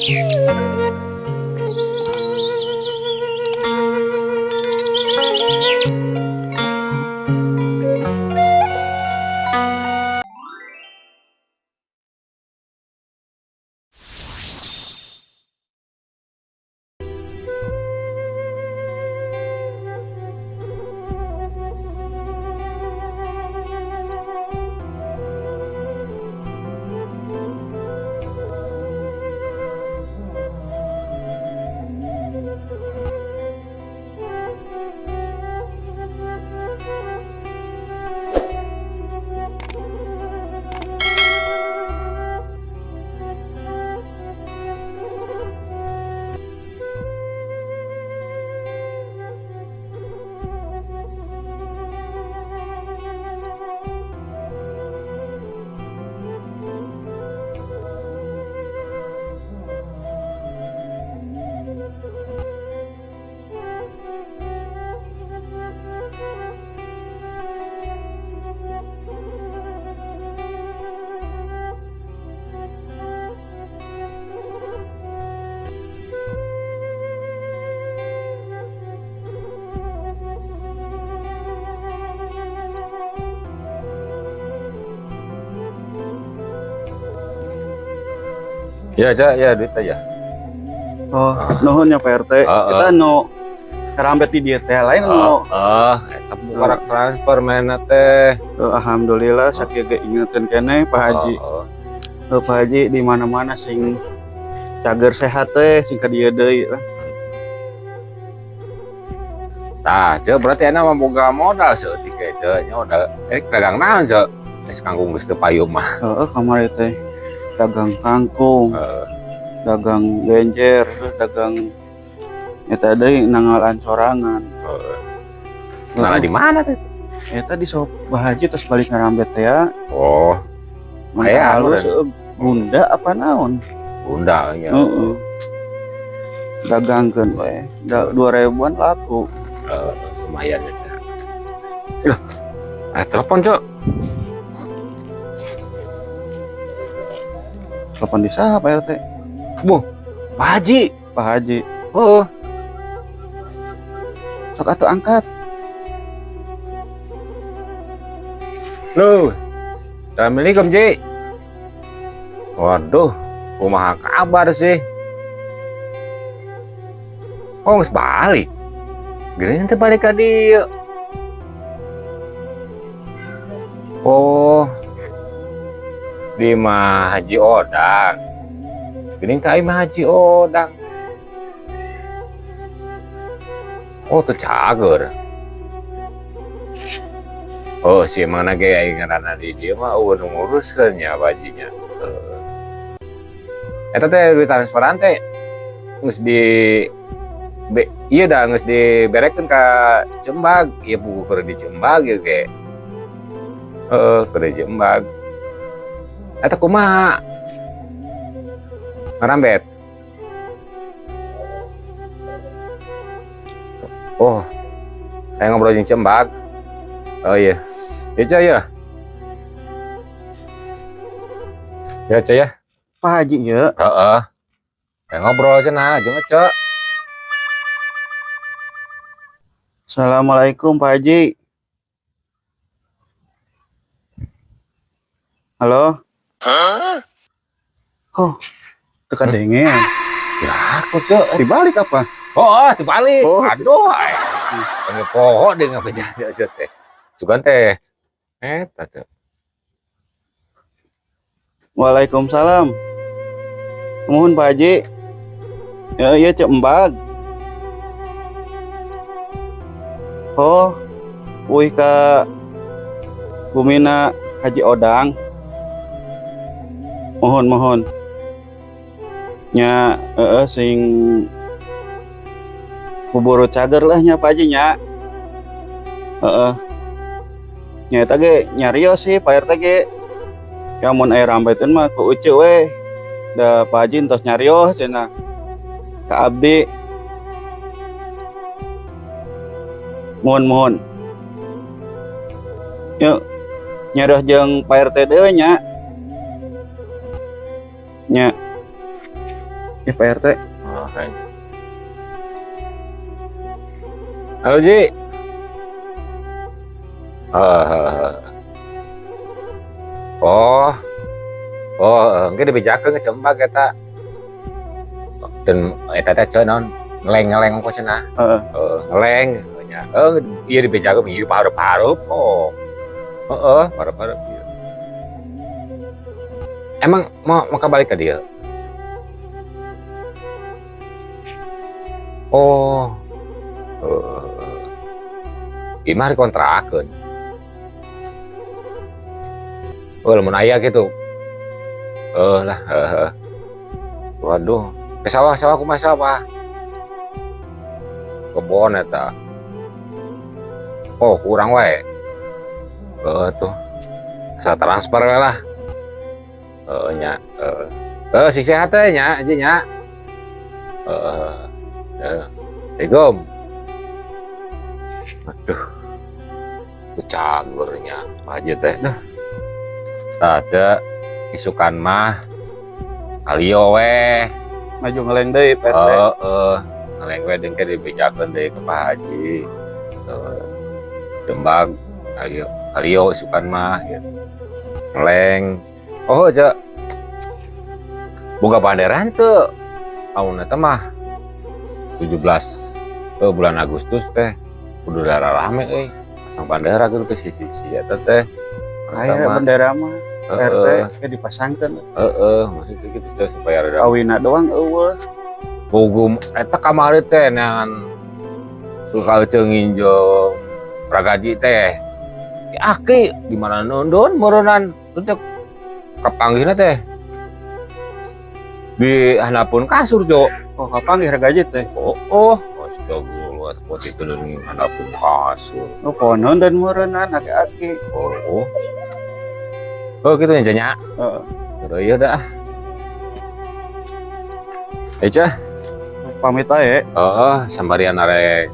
Ya, Cak, ya duit aja. Oh, nuhun ya, Pak RT. Ah, Kita nu karambet di dieu teh lain nu. Ah, eta bukan transfer mana teh. Alhamdulillah sakieu ge ingetin keneh, Pak Haji. Oh, Pak Haji di mana-mana sing cager sehat teh, sing ka dieu deui lah. Tah, Cek, berarti enak mah boga modal saeutik ge, Cek. Nya udah dagang naon, Cek? Geus kangkung geus teu payu mah. Heeh, kamari teh dagang kangkung, dagang genjer, terus dagang eta deui nangalan sorangan. Heeh. Nah, di mana teh? Eta di sop Pak Haji terus balik ngarambet teh ya. Oh, Mun Aya, halus anu, bunda apa naon? Bunda nya. Heeh. Dagangkeun we. Da 2000-an laku. Lumayan ya, Cek. Loh, telepon, Cok. Telepon di saha, Pak RT? Buh, Pak Haji. Pak Haji. Heeh. Sok atuh angkat. Loh. Assalamualaikum, Ji. Waduh, kumaha kabar sih? Oh, geus balik. Gini nanti balik ka dieu. Oh, di mah Haji Odang. Gini ka imah Haji Odang. Oh, teu cager. Oh, si mana ge aing ngaranna di dieu mah euweuh nu nguruskeun nya bajinya. Heeh. Eta teh duit transferan teh geus di be, ieu dah geus diberekeun ka Cembag, ieu buku keur di Cembag ieu ge. Heeh, keur di Cembag. Eta kumaha? Ngarambet. Oh, saya ngobrol jeung Cembag. Oh iya. Ya, Cak, ya. Ya, Cak, ya. Pak Haji ya. Heeh. Saya ngobrol cenah jeung Cak. Assalamualaikum, Pak Haji. Halo? Oh, teu kadenge. Ya, aku, Cak. Dibalik apa? Oh, dibalik. Oh. Aduh, ay. Panggil poho deh ngapa jadi aja teh. Sugan teh. Teh. Waalaikumsalam. Mohon, Pak Haji. Ya, iya Cek Embag. Oh, uih ka bumina Haji Odang. Mohon, mohon. Nya, heeh, sing buburu cager lah nya, Pak Haji nya. Heeh. Nya eta ge nyarios sih Pak RT ge. Ya mun aya rambeteun mah ku Ucu we. Da Pak Haji entos nyarios cenah ka abdi. Mohon, mohon. Yuk, nyarios jeung Pak RT deui nya. Nya. Ya Pak RT. Oh, kayaknya. Halo Ji. Eh, oh, oh, engke dibejakeun ke Cembag eta. Dan eta teh cenah naon ngeleng-ngeleng ongko cenah. Heeh. Heeh, ngeleng nya. Heuh, ieu dibejakeun ieu pahareup-hareup. Oh. Heeh, hareup-hareup ieu. Emang mau mau balik ke dia? Oh. Heeh. Imah dikontrakeun. Oh, lamun aya gitu. Eh lah, heeh. Waduh, ke sawah-sawah kumaha sawah? Kebon eta. Oh, kurang wae. Heeh tuh. Asal transfer we lah. Heeh nya, heeh. Heuh, sing sehat teh nya, Ji nya. Heeh. Heeh. Assalamualaikum. Aduh. Cagur nya, Pak Haji teh dah. Tah isukan mah kalio we. Maju ngeleng deui Pak RT. Heeh, ngeleng we dengke dibejakeun deui ke Pak Haji. Heeh. Jembag kalio kalio isukan mah gitu. Ngeleng. Oh, cek. Boga bandera henteu. Tahun eta mah 17 bulan Agustus teh kudu rame euy. Pasang bandera gitu ke sisi-sisi eta teh. Aya bendera mah Pak RT Heeh, ke dipasangkeun. heeh, maksudnya gitu teh supaya rada Awina doang eueuh. Bogum eta kamari teh neangan suka eceu nginjem ragaji teh. Si Aki di mana nondon meureunnan teh kapanggihna teh di handapeun kasur, Jo. Oh, kapanggih ragaji teh. Oh, oh, astagfirullah, pot itu di handapeun kasur. Oh, ponon dan meureunnan aki-aki. Oh, oh. Oh, gitu ya, nya. Heeh. Udah iya dah. Eh, Cah. Pamit ae. Oh, sambarian arek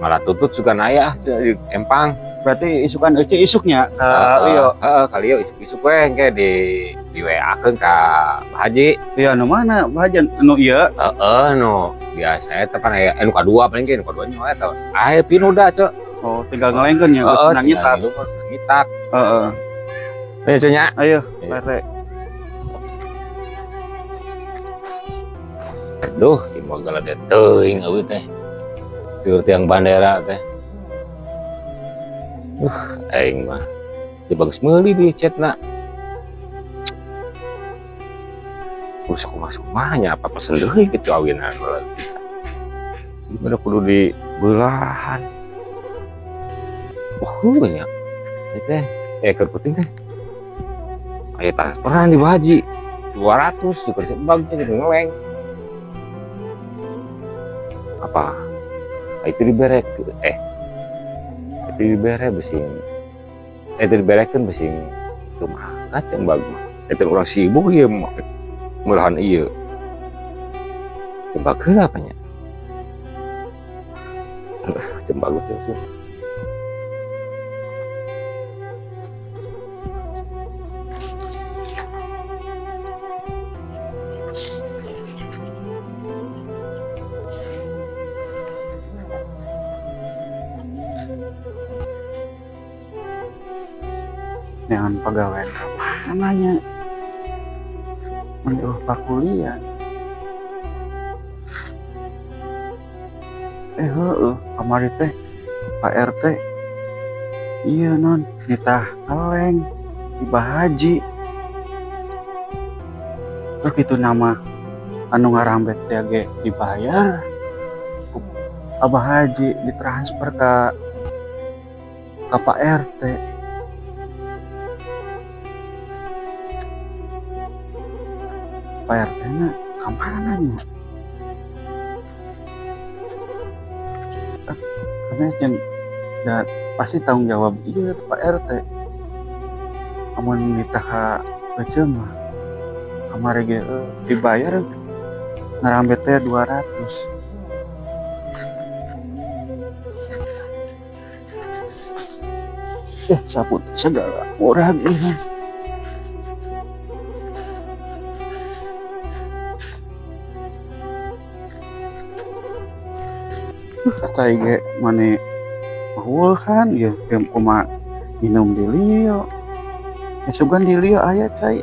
malah tutut juga naya di empang. Berarti isukan eueuh isuknya ka Lio. Heeh, ka Lio isuk-isuk we engke di WA-keun ka Pak Haji. Iya anu mana Pak Haji anu ieu? Heeh, nu biasa eta pan aya nu kadua paling ge nu kadua nya eta. Aya pinuda, Cok. Oh, tinggal ngelengkeun nya geus menang ngitak. Ngitak. Heeh. Ayo, Cok nya. Ayo, Pak RT. Aduh, ieu mah galede teuing eueuh teh. Tiur tiang bandera teh. Aing mah. Dia bagus meuli di chatna. Terus aku masuk mahnya apa pesen deui gitu awinan kita. Gimana kudu dibelahan. Oh, nya. Ieu teh keur penting teh. Aya transferan di Haji 200 di sebag teh gitu ngeleng. Apa? Itu diberek itu dibere besing itu diberekeun besing kumaha cembag mah itu urang sibuk ieu mah mulahan ieu cembag heula apa nya cembag teh. Jangan pegawai namanya menurut pakulian. Heeh, kamari teh Pak RT iya non nitah kaleng di Bahaji. Terus itu nama anu ngarambet teh ge dibayar Abah Haji ditransfer ke Pak RT. Pak RT na kamana nya? Karena jen, da, pasti tanggung jawab iya Pak RT. Amun nitah ka beuceum mah kamari ge dibayar ngarambet teh 200. Sapu segala murah ini. Cai ge mane euweuh kan ya, kumaha minum di lieu. Ya, sugan di lieu aya cai.